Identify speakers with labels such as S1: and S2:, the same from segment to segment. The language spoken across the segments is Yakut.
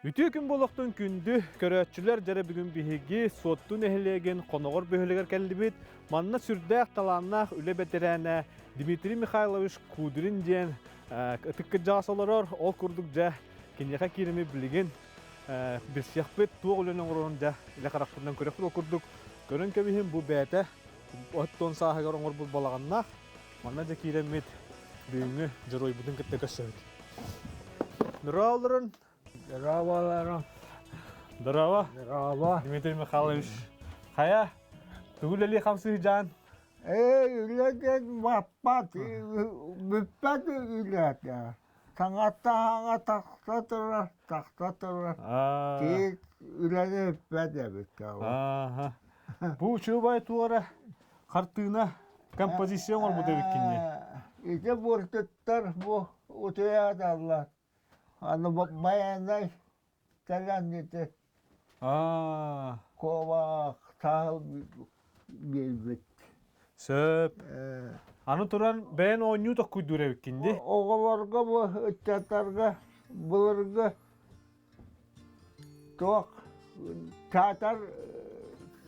S1: Үтүө күн буолуохтун күндү көрөөччүлэр дьэрэ бүгүн биһиги Суотту нэһилиэгин Хоноҕор бөһүөлэгэр кэллибит. Манна сүрдээх талааннаах үлэ бэтэрээнэ Дмитрий Михайлович Кудрин диэн ытык кырдьаҕас олорор. Ол курдук дьэ киниэхэ киирими билигин билсиэхпит, туох үлэни оҥорорун дьэ илэ харахпытынан көрүөхпүт. Ол курдук көрөн кэбиһин бу бэйэтэ оттон сааһыгар оҥорбут балаҕаннаах. Манна дьэ киирэммит бүгүҥҥү дьоруойбутун кытта көрсөбүт. Нурааларын
S2: Здраволарым.
S1: Здорово.
S2: Здорово.
S1: Дмитрий Михайлович. Хайа, тугу үлэлии хамсыы дьаан?
S2: Ээ, үлэтин баппат, бүппэт үлэтэ. Саҥата саҥа тахса турар, тахса турар. Киһи үлэни бүппэт эбит.
S1: Ааха. Бу учуобай туора хартыына композиция оҥорбут эбиккин дии.
S2: Ити буртуттар бу утуйааталлар. Аны байанай кэлэн ити куобах саһыл биэрбит.
S1: Сөп. Аны туран бэйэн оонньуу токкуйдуур эбиккин дии.
S2: Оҕолорго бу ыччаттарга былыргы Туох саатар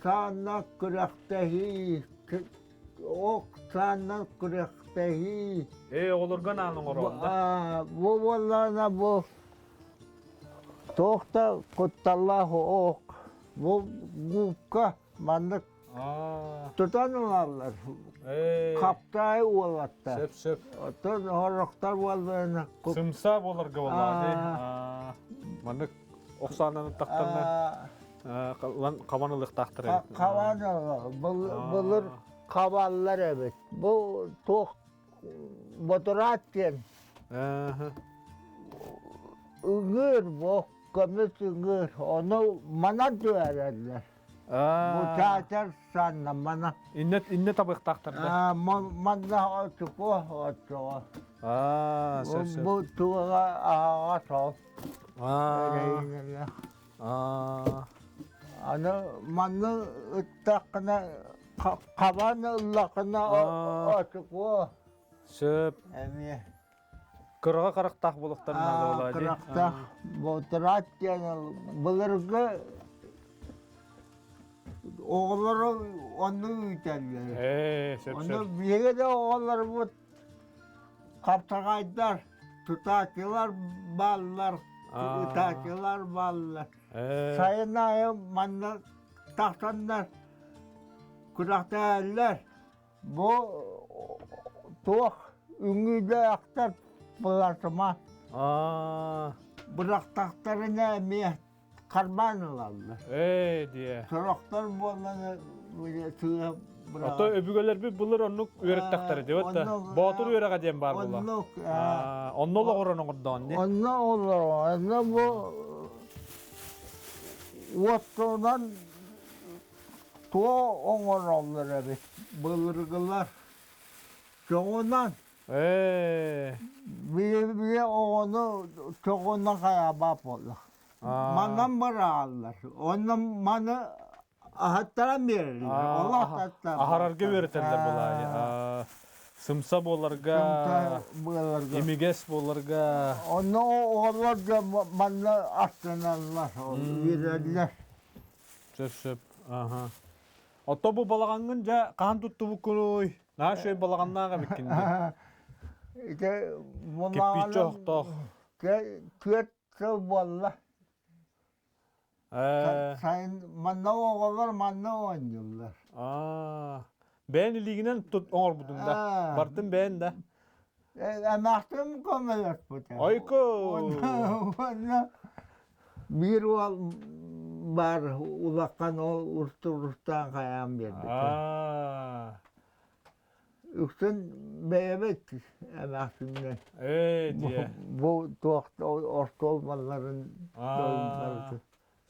S2: сааннах күрэхтэһии, ох сааннах күрэхтэһии.
S1: Ээ, оҕолорго анаан оҥороҕун да?
S2: Бу буоллаҕына бу туох да кутталлаах ох. Бу губка маннык Тутан ылаллар. Хаптаай уолаттар.
S1: Сөп, сөп.
S2: Оттон хорохтор буолларына
S1: Сымса буоларга буоллаҕа Маннык охсаанан ыттахтарына хабан ылыахтаахтар эбит.
S2: Хабан былыр хабаллар эбит. Бу туох ботураат диэн. Ыҥыыр бу көмүс ыҥыыр. Ону манан түһэрэллэр. Мутаатар саннамана.
S1: Инне инне табыахтаахтар да.
S2: Манна отуку отчоҕо.
S1: Аа, сөп сөп.
S2: Бу туга аҕа сол.
S1: Аа. Аа.
S2: Аны манны ыттаххына хабан ыллаххына отуку.
S1: Сөп.
S2: Эмиэ.
S1: Кыраҕа харахтаах буолуохтарын наада буолаа дии.
S2: Кырахтаах буотураат диэн былыргы оҕолору онну үүтэллэр.
S1: Ээ, сөп
S2: Онно
S1: сөп.
S2: биһиги да оҕолорбут хапсаҕайдар, тутааччылар бааллар, ытааччылар бааллар. Сайын аайы манна тахсаннар күрэхтэһэллэр. Бу туох үҥүүлээхтэр былатыма бырахтахтарына эмиэ харбаан ылаллар.
S1: Ээ диэ.
S2: Сорохтор буоллана сыыһа
S1: Ото өбүгэлэрбит былыр оннук үөрэттэхтэрэ диэбит да. Боотур үөрэҕэ диэн баар буолла.
S2: Оннук.
S1: Онно олоҕуран оҥордоон дии.
S2: Онно олоҕуран. Онно бу уоттунан Туох оҥороллор эбит былыргылар чоҕунан
S1: Ээ.
S2: Биир оҕону чоҕунан хайаабат буолла. Манан барааллар. Онно маны аһаттаран биэрэллэр. Олох аһаттаран.
S1: Аһарарга үөрэтэллэр булаайы. Сымса буоларга,
S2: Сымса буоларга.
S1: имигэс буоларга.
S2: Онно оҕолор да манна астыналлар, үөрэллэр.
S1: Сөп сөп. Аха. Ото бу балаҕаҥҥын дьэ хаһан туттубуккунуй? Наһаа үчүгэй балаҕаннаах эбиккин дии.
S2: Ити
S1: Кирпииччэ оһохтоох.
S2: 4 сыл буолла.
S1: Ээ.
S2: Сайын манна оҕолор манна оонньууллар.
S1: Аа. Бэйэн илиигинэн тут оҥорбутуҥ да. Бартын бэйэн да.
S2: Эмээхсин көмөлөспүтэ.
S1: Ойку!
S2: Уонна биир уол баар улахан ол устурустаан хайаан биэрбитэ. Үксүн бэйэбит эмээхсиннэр.
S1: Ээ диэ.
S2: Бу туох остуол малларын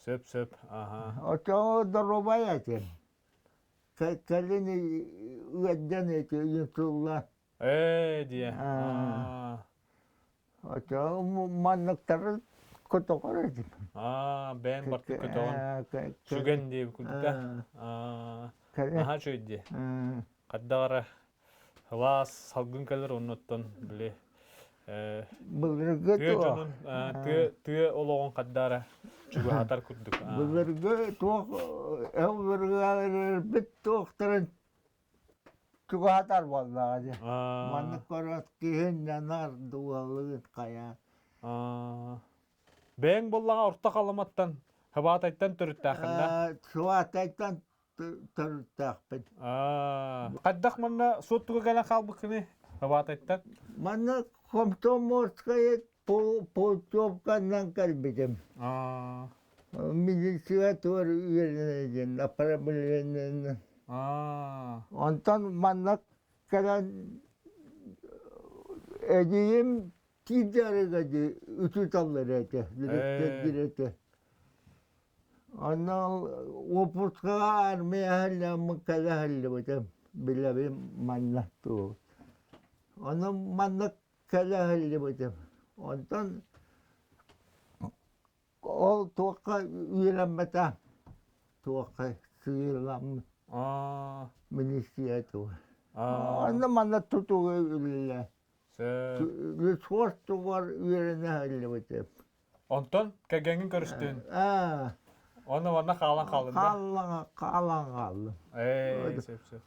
S1: Сөп сөп. Аха.
S2: Оччоҕо доруобай этим. Кэлин ыаддьан ити инсулла
S1: Ээ диэ.
S2: Оччоҕо манныктары көтөҕөр этим.
S1: Аа, бэйэн бартык көтөҕөн. Сүгэн диэбит курдук аа. Наһаа үчүгэй дии. Хайдах эрэ сылаас салгын кэлэр оннуттан били.
S2: Былыргы
S1: Тыа
S2: туох
S1: дьонун тыа тыа олоҕун хаддаара чугаһатар курдук.
S2: Былыргы туох ылбыргыаларбыт туохтарын чугаһатар буоллаҕа дии. Маннык көрөөт киһин нанар дуоллугун хайаан.
S1: Бэйэҥ буоллаҕа Орто Халыматтан, Хыбаатайтан төрүттээххин да?
S2: Хыбаатайтан төрүттээхпин.
S1: Хайдах манна Суоттуга кэлэн хаалбыккыный Хыбаатайтан?
S2: Манна Комсомольская путевканан кэлбитим. Милиция туор үөрэнэ диэн направлениенан. Онтон манна кэлэн эдьиийим Киирдээригэ дии учууталлар этэ, дириэктэрдир этэ. Онно уоппускаҕа армия иһэллээммин кэлэ иһэллибитим, билэбин манна тугу. Ону манна кэлэ иһэллибитим. Онтон ол туохха үөрэммэтэ, туохха сыыламмыт милиция туга. Онно манна тутууга үлэлээ. Суос тугар үөрэнэ сылдьыбытым.
S1: Онтон кэргэҥҥин көрүстүн? Онно манна хаалан хааллын да?
S2: Хаалан хаалан хааллым.
S1: Ээ, сөп сөп.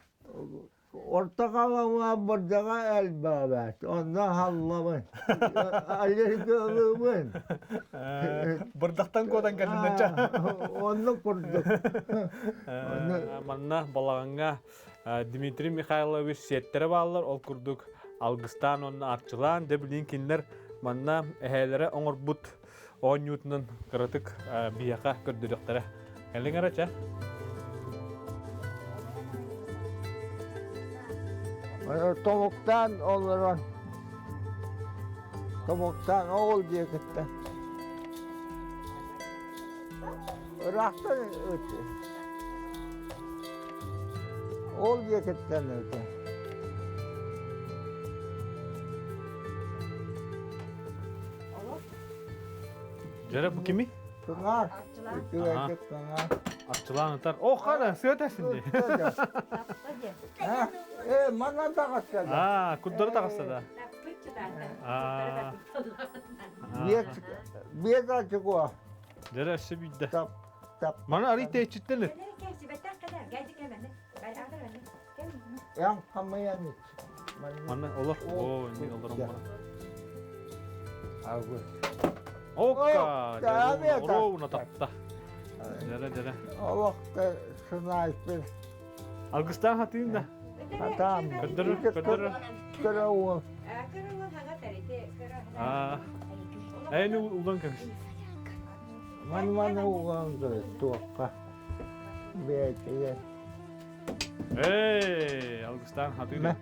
S2: Орто халаҥа бырдаҕа элбээбэт, онно халлабын. Аллергиялыыбын.
S1: Бырдахтан куотан кэллин ча.
S2: Онно курдук.
S1: Манна балаҕаҥҥа Дмитрий Михайлович сиэттэрэ бааллар, ол курдук алгыстаан уонна арчылаан, дьэ билигин кинилэр манна эһээлэрэ оҥорбут оонньуутунан кыратык биһиэхэ көрдөрүөхтэрэ. Кэлиҥ эрэ чэ.
S2: Тобуктаан олорон, тобуктаан ол диэкиттэн. Ыраахтан ыт. Ол диэкиттэн ыты.
S1: Дьэрэ бу кими?
S2: Кыҥаар. Үчүгэйдик кыҥаар.
S1: Арчылаан ытар. О, хана, сыа тэсин дии.
S2: Э, манан таҕыста да.
S1: Аа, курдары таҕыста да. Аа.
S2: Биэс ачыкуа.
S1: Дьэрэ өссө биирдэ.
S2: Тап, тап.
S1: Маны арый тэйчиттэн ыт.
S2: Ян хамыян ит.
S1: Манна олор. Оо, инник олорон бара.
S2: Агы.
S1: Окка, ровно тапта. Дьэрэ, дьэрэ.
S2: Олохто сынаайпын.
S1: Алгыстаан хатыын да.
S2: Хатаам.
S1: Көрдөрөр, көрдөрөр.
S2: Кыра уол.
S1: Аа. Эйни улан кэбис.
S2: Ман-ман уган туохха. Бэйэтигэр.
S1: Эй, алгыстаан хатыын да.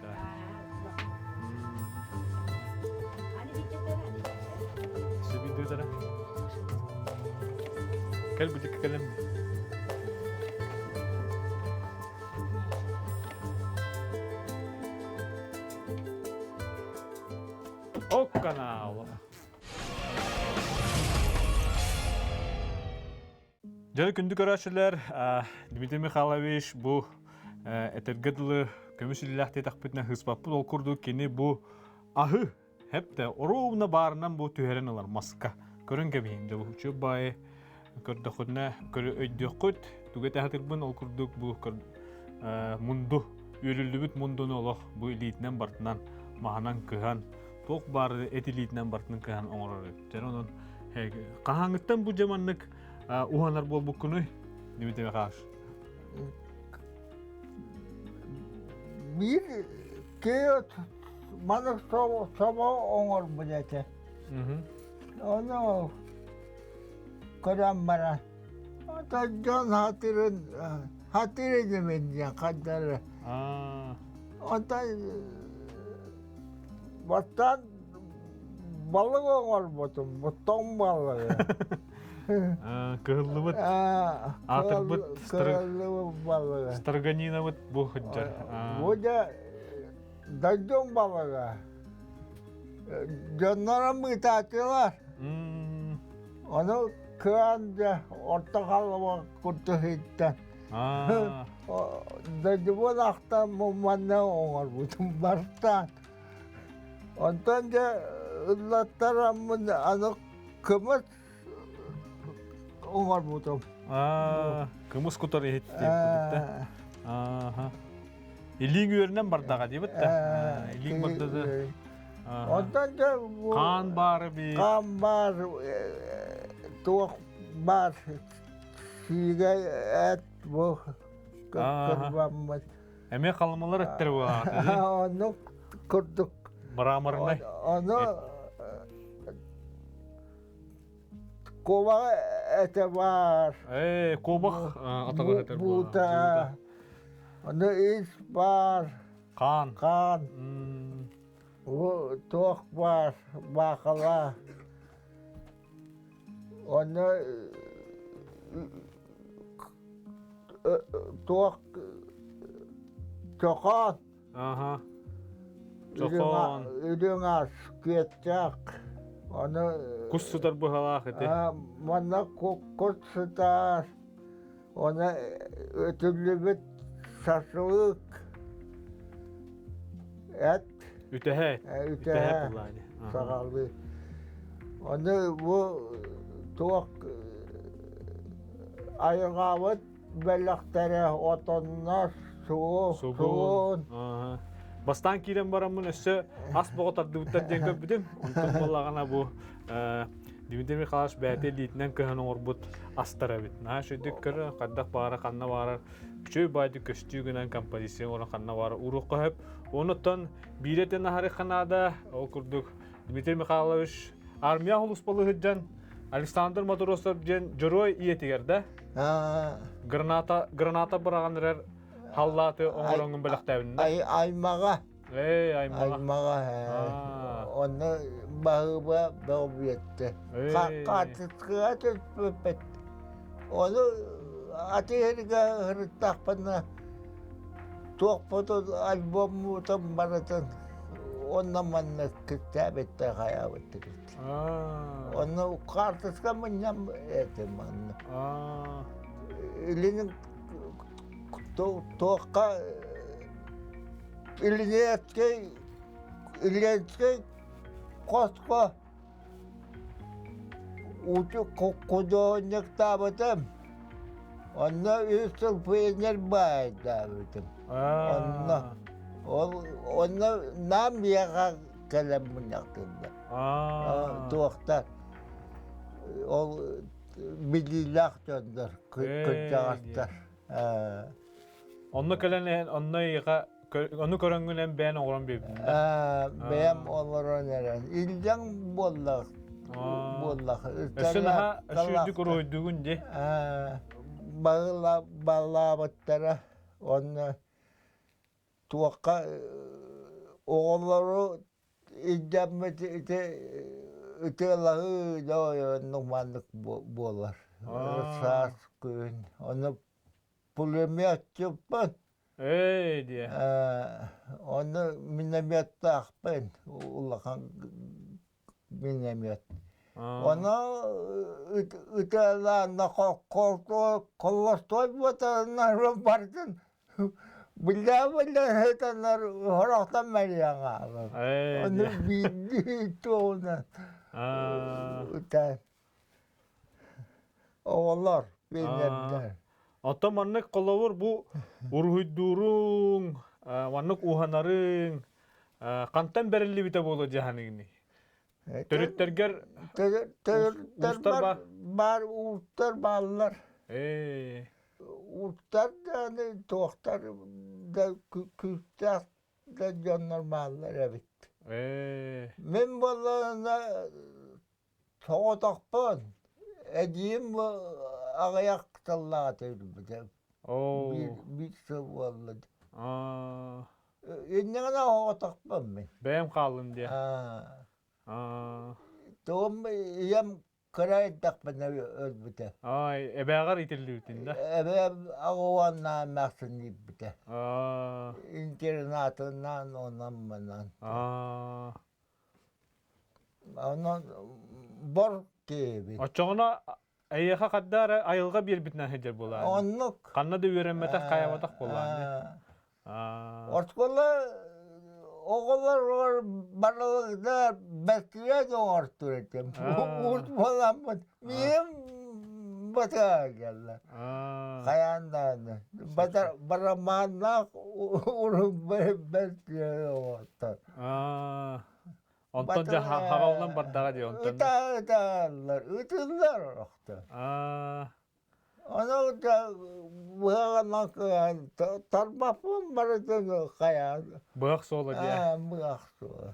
S1: Сөбүдүтара. Кэл бутик кэлем. Окканаал. Дьэ, күндү көрөөччүлэр, Дмитрий Михайлович бу этэргэ дылы көмүс үлэлээх диэтэхпитинэ ыспаппыт. Ол курдук кини бу аһы хэптэ оруобуна баарынан бу түһэрэн ылар маска. Көрөн кэбиһин, дьолуһуччу баайы көрдөххүтүнэ өйдүөххүт. Тугу этэ сатыырбын ол курдук бу мунду үөлүллүбүт мундуну олох бу илиитинэн бартынан маһынан кыһан туох баар эт илиитинэн бартынан кыһан оҥорор эбит. Дьэ онон хаһааҥҥыттан бу дьэ маннык уһанар буолбуккунуй Дмитрий Михайлович?
S2: Биир киһи маннык собо оҥорбут этэ. Ону көрөн баран Ата дьон хатырын хатыр этимин диэн хардары. Онтон бастаан балык оҥорбутум, тоҥ балыгы.
S1: Кыһыллыбыт, аатырбыт
S2: кыһыллыбыт балыгы.
S1: Строганинабыт бу сылдьар.
S2: Бу дьэ дойдум балыга. Дьоннорум ыытааччылар. Ону кыан дьэ орто халыма курдук иттэн дойдубун ахтан манна оҥорбутум барытаан. Онтон дьэ ыллаттараммын аны кымыс оҥорбутум.
S1: Кымыс кутар иһит диэбит да. Илииҥ үөрүнэн бардаҕа диэбит да. Илииҥ барда да.
S2: Онтон дьэ
S1: Хаан баара би.
S2: Хаан баар туох баар сиигэ эт бу кырбаммыт.
S1: Эмиэ халымалар эттэр буолаҕа.
S2: Оннук курдук.
S1: Мраморнай.
S2: Ону куобаҕы этэ баар.
S1: Ээ, куобах атаҕа этэр
S2: Буута. Ону ис баар.
S1: Хаан.
S2: Хаан. Туох баар, баахала. Онно туох чохоон
S1: Аха. Чохоон.
S2: Үрүҥ ас күөттээх. Ону
S1: Кус сытар быһалаах ити.
S2: Манна кус сытар. Оны өтүллүбүт шашлык эт
S1: Үтэһэ.
S2: Үтэһэ саҕалыы. Ону бу туох айылҕабыт бэлэхтэрэ отоннор сугун.
S1: Бастаан киирэн бараммын өссө ас боҕо тардыбыттар диэн көрбүтүм. Онтон буоллаҕына бу Дмитрий Михайлович бэйэтэ илиитинэн кыһан оҥорбут астара эбит. Наһаа үчүгдүк көрө, хайдах баара ханна баарар үчүгэй баайдык көстүү гынан композиция оҥорон ханна баара уруохха сөп. Онуттан биирэ тэн аһарыхха наада. Ол курдук Дмитрий Михайлович армия сулууспалыы сылдьан Александр Матросов диэн дьоруой ийэтигэр да граната граната быраҕан эрэр халлааты оҥороҥҥун бэлэхтээбиннэ.
S2: Аймаҕа
S1: Ээ, аймаҕа.
S2: Аймаҕа онно баһыыба бөҕө бүөттэ. Хаартыскаҕа түспүппүт. Ону атыыһырга сырыттахпына туохпутун альбоммутун барытын онно манна кистээбиттэр хайаабыттар. Онно хаартыска мунньам этим манна. Илин туохха Ильинскэй Ильинскэй хоско художниктаабытым. Онно үс сыл пионер баайдаабытым. Онно ол онно нам биэҕэ кэлэн мунньахтыыллар. Туохтар ол билиилээх дьоннор кырдьаҕастар.
S1: Онно кэлэн иһэн, онно эйиэхэ ону көрөҥҥүн эн бэйэн оҥорон биэрбитин
S2: да? Бэйэм олорон эрэн. Илдьэҥ буоллах буоллах.
S1: Өссө наһаа өссө уруһуйдуугун дии.
S2: Бағыла баллаабыттара онно туохха оҕолору илдьэммит ити ытыалаһыы да оннук маннык буолар. Саас күһүн. Ону пулеметчикпын.
S1: Ээ диэ.
S2: Ону минометтаахпын улахан миномет. Ону ытыалаанна холлостой буотаннар бардын Билээ-билээ сытаннар хорохтон мэлийэн хаалар. Ону биирдии туоһунан ытан Оҕолор пионердар.
S1: Оттон маннык холобур бу уруһуйдууруҥ, маннык уһанарыҥ хантан бэриллибитэ буолуо дьаһаныгыный? Төрүттэргэр
S2: Төрүттэр баар уустар бааллар. Уустар даҕаны туохтар да күүстээх да дьоннор бааллар эбит. Мин буоллаҕына Соҕотохпун. Эдьиийим аҕыйах сыллааҕыта өлбүтэ. Биир сыл буолла. Инньэ соҕотохпун мин.
S1: Бэйэм хааллым диэ.
S2: Тоҕом ийэм кыра эрдэхпинэ өлбүтэ.
S1: Ай, эбээҕэр итиллибитин да?
S2: Эбээм аҕа эмээхсин ииппитэ. Интернатынан онон манан. Онон бор киһибит.
S1: Оччоҕуна эйиэхэ хадда эрэ айылҕа биэрбитинэн сылдьар буолааны.
S2: Оннук.
S1: Ханна да үөрэммэтэх, хайабатах буолааны.
S2: Оскуола Оҕолор барыларыгар бэртилээн оҥортуур этим. Урут буоламмыт миим батыга кэллэ. Хайаан даҕаны. Барамааннаах урут бэртилээн оҥортор.
S1: Онтон дьэ хаҕалынан бардаҕа дии онтон.
S2: Ытааллар, ытыллар охто. Ону быһаҕынан кыһан тарбаппын барытын хайаан.
S1: Быһах суола диэ.
S2: Быһах суола.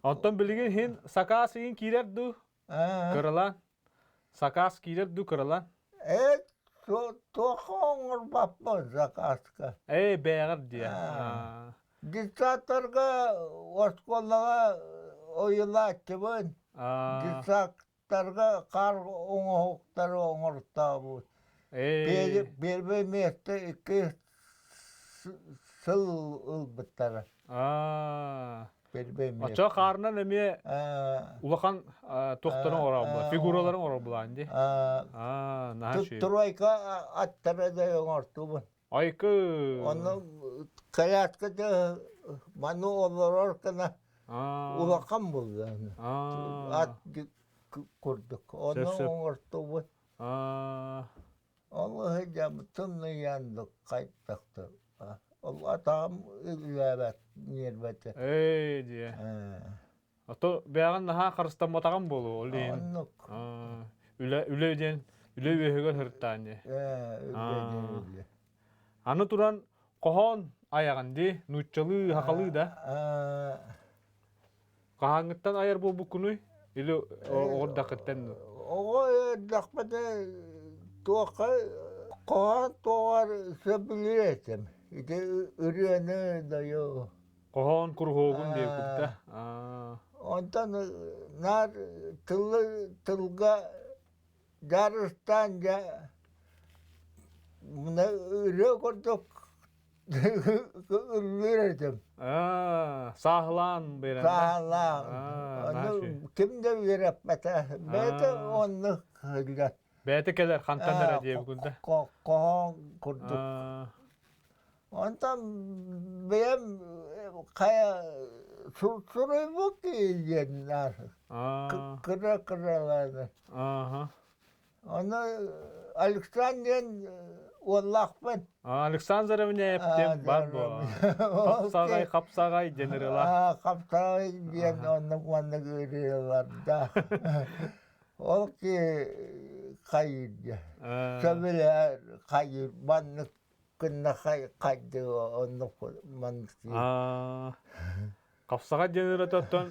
S1: Онтон билигин иһин сакаас иһин киирэр дуу? Кыралаан. Сакаас киирэр дуу кыралаан?
S2: Э, туохха оҥорбаппын закааска.
S1: Ээ, бэйэҕэр диэ.
S2: Диктаторга оскуолаҕа ойулааччыбын. Диктатор Тарга хаар оҥоһуктары оҥортообут. Первое место икки сыл ылбыттара. Первое место.
S1: Оччо хаарынан эмиэ улахан туохтарын оҥоробула, фигураларын оҥоробулаан дии. Наһаа үчүгэй.
S2: Тройка аттара да оҥортубун.
S1: Айкы.
S2: Онно коляска да маны олорор гына улахан буолла. Ат курдук. Ону оҥортубут. Ол сылдьан тымныйан хайдахтар. Ол атаҕым үллээбэт ньиэрбэтэ.
S1: Ээ диэ. Ото бэйэҕин наһаа харыстамматаҕым буолуо ол иһин.
S2: Оннук.
S1: Үлэ үлэ диэн үлэ үөһүгэр сырыттаан дии.
S2: Ээ үлэ диэн үлэ.
S1: Аны туран хоһоон айаҕын дии, нууччалыы, хахалыы да. Хаһааҥҥыттан айар буолбуккунуй? Или оҕордаххыттан дуу?
S2: Оҕо эрдэхпинэ туохха хоһоон туоҕар сөбүлүүр этим. Ити ырыаны дойу
S1: Хоһоон куруһуогун диэбиккит да?
S2: Онтон наар тылы тылга дьаарыстаан дьэ мына ырыа курдук ыллыыр этим.
S1: Сааһылаан биэрэн.
S2: Сааһылаан. Ону ким да үөрэппэтэ. Бэйэтэ оннук сылдьар.
S1: Бэйэтэ кэлэр хантан эрэ диэбиккин да?
S2: Хоһоон курдук. Онтон бэйэм хайа суруйбут киһи диэн кыра-кыралааны. Ону Александр диэн уоллаахпын.
S1: Александр Ивнеев диэн бар буо. Хапсаҕай, хапсаҕай диэн ырыалаах.
S2: Хапсаҕай диэн оннук маннык ырыалардаах. Ол киһи хайыыр сөбүлэһэр хайыыр маннык гынна хайды оннук маннык
S1: Хапсаҕа диэн ырыатыттан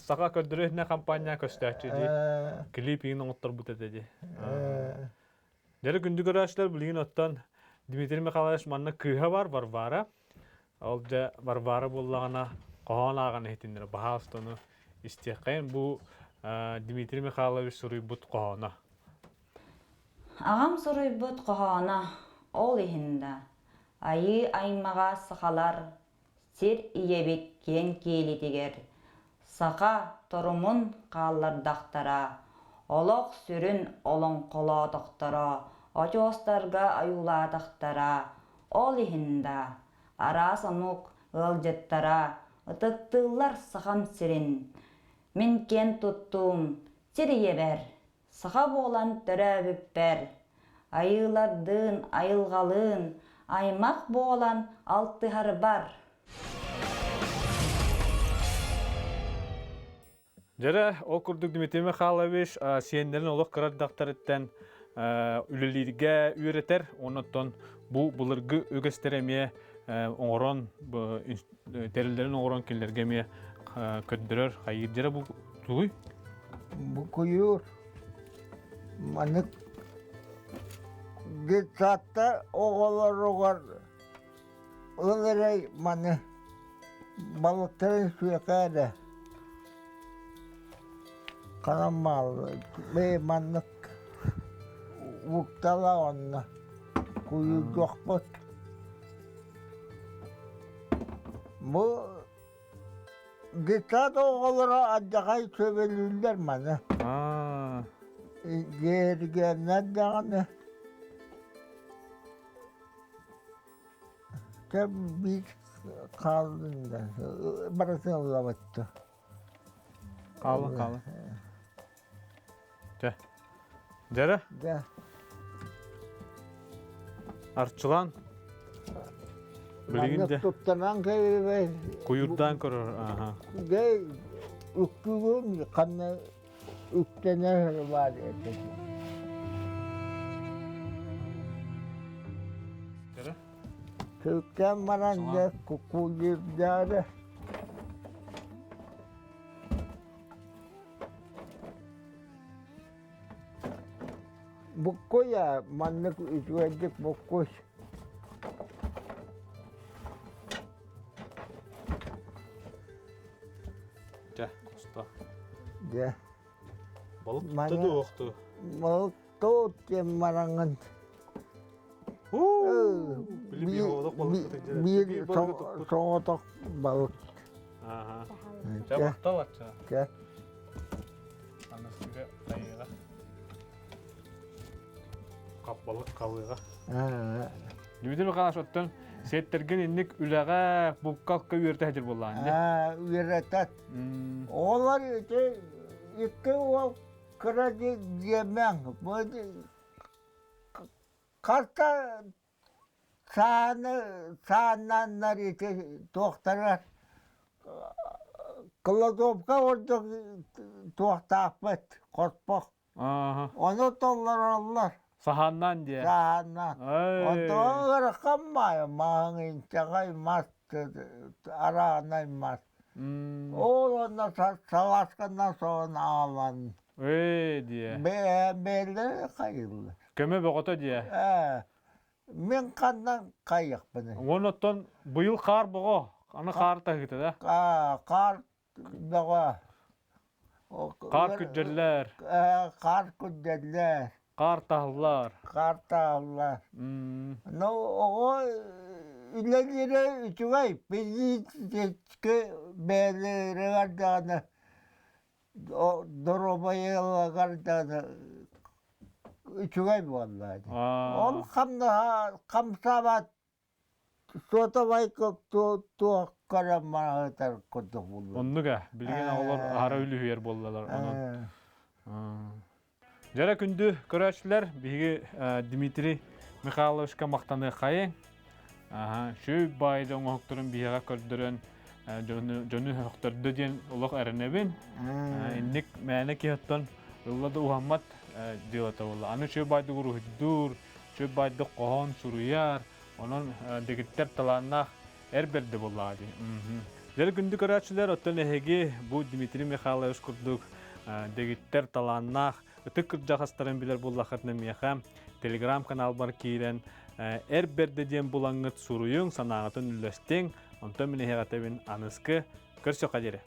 S1: саха көрдөрөр компания көстөөччү дии. Клип иин оҥотторбут этэ дии. Дьэ күндү көрөөччүлэр билигин оттон Дмитрий Михайлович манна кыыһа бар Варвара. Ол дьэ Варвара буоллаҕына хоһоон ааҕан иһитиннэрэ баһаалыста ону истиэххэйин бу Дмитрий Михайлович суруйбут хоһооно.
S3: Аҕам суруйбут хоһооно ол иһин да айыы аймаҕа сахалар сир ийэбит киэҥ киэлитигэр саха торумун хааллардахтара, олох сүрүн олоҥхолоотохторо, очуостарга ойуулаатахтара, ол иһин да араас омук ыалдьыттара ытыктыыллар Сахам сирин. Мин киэн туттуум сир ийэбэр Саха буолан төрөөбүппэр, айыылардыын, айылҕалыын аймах буолан алтыһарбар.
S1: Дьэрэ, ол курдук Дмитрий Михайлович сиэннэрин олох кыра эрдэхтэриттэн үлэлииргэ үөрэтэр, оннуттан бу былыргы үгэстэри эмиэ оҥорон, тэриллэрин оҥорон кинилэргэ эмиэ көрдөрөр. Хайыыр дьэрэ бу тугуй?
S2: Бу куйуур маннык детсадта оҕолоругар ыл эрэй маны балыктарын сүөкээ харамаал бэйэ маннык уктала онно куйуйдуохпут бу Детсад оҕолоро алдьархай сөбүлүүллэр маны. Дьиэргэннэр даҕаны Чэ биир. Хааллын да барытын ыллабытта.
S1: Хаалын хаалын. Дьэ. Дьэрэ?
S2: Дьэ.
S1: Арчылан. Билигин
S2: Маннык туттанан кэбибэй.
S1: Куйурдаан көрөр. Аха.
S2: Дьэ үктүүгүн ханна үктэнэр баар этэ.
S1: Дьэрэ?
S2: Күккэн баран дьэ куккулдьурдаары. Буккуйа маннык үчүгэйдик буккуй.
S1: Дьэ, куста.
S2: Дьэ.
S1: Балык тутта дуохту.
S2: Балык туут диэн мараҥын. Биир соҕотох балык.
S1: Дьэ, махтал ачча. Анастыга хайыга. Хаппалык халыга. Дмитрий Михайлович, оттон сиэттэргин инник үлэҕэ, булка-алка үөрэтэ сылдьар буоллаҕын дии?
S2: Үөрэтэр. Оҕолор ити икки уол кыра диэмэҥ. Харта сааны сааннааннар ити туохтара кладовка ордук туохтаахпыт хоспох. Ону толлороллор.
S1: Саһааннаан диэ.
S2: Саһааннаан. Онтон ыарахан маайа маһыҥ инчэҕэй мас араанай мас. Ол онно салаасканан соһон аалан.
S1: Ээ диэ.
S2: Бээллэри хайыллар.
S1: Көмө бөҕөтө диэ.
S2: Ээ. Мин ханна хайыахпыный?
S1: Уон оттон быйыл хаар боҕо. Аны хаар таһыыта да.
S2: Хаар бөҕө.
S1: Хаар күрдьэллэр.
S2: Хаар күрдьэллэр.
S1: Хаар таһыллар.
S2: Хаар таһыллар. Ну, оҕо үлэлиирэ үчүгэй. Физически бэйэлэригэр даҕаны доруобайаларыгар даҕаны үчүгэй буолла. Ол хамнаһа хамсаабат суотабай туох көрөн маһытар курдук булла.
S1: Оннук ээ. Билигин оҕолор аһара үлүһүйэр буоллалар. Онон Дьэрэ күндү көрөөччүлэр, биһиги Дмитрий Михайловичка махтаныаххайыҥ. Шү баайда оҥоһуктарын биһиэхэ көрдөрөн дьону сөхтөрдө диэн олох эрэнэбин. Инник мээнэ киһи оттон ылла да уһаммат дьыалата буолла. Аны шү баайдык уруһуйдуур, шү баайдык хоһоон суруйар, онон дэгиттэр талааннаах эр бэрдэ буоллаҕа дии. Дьэ күндү көрөөччүлэр, оттон эһиги бу Дмитрий Михайлович курдук дэгиттэр талааннаах ытык кырдьаҕастарын билэр буоллаххытына миэхэ телеграм-каналбар киирэн эр бэрдэ диэн булаҥҥыт суруйуҥ, санааҕытын үллэстиҥ. Онтон мин эһиэхэ этэбин аныскы көрсөххө диэри.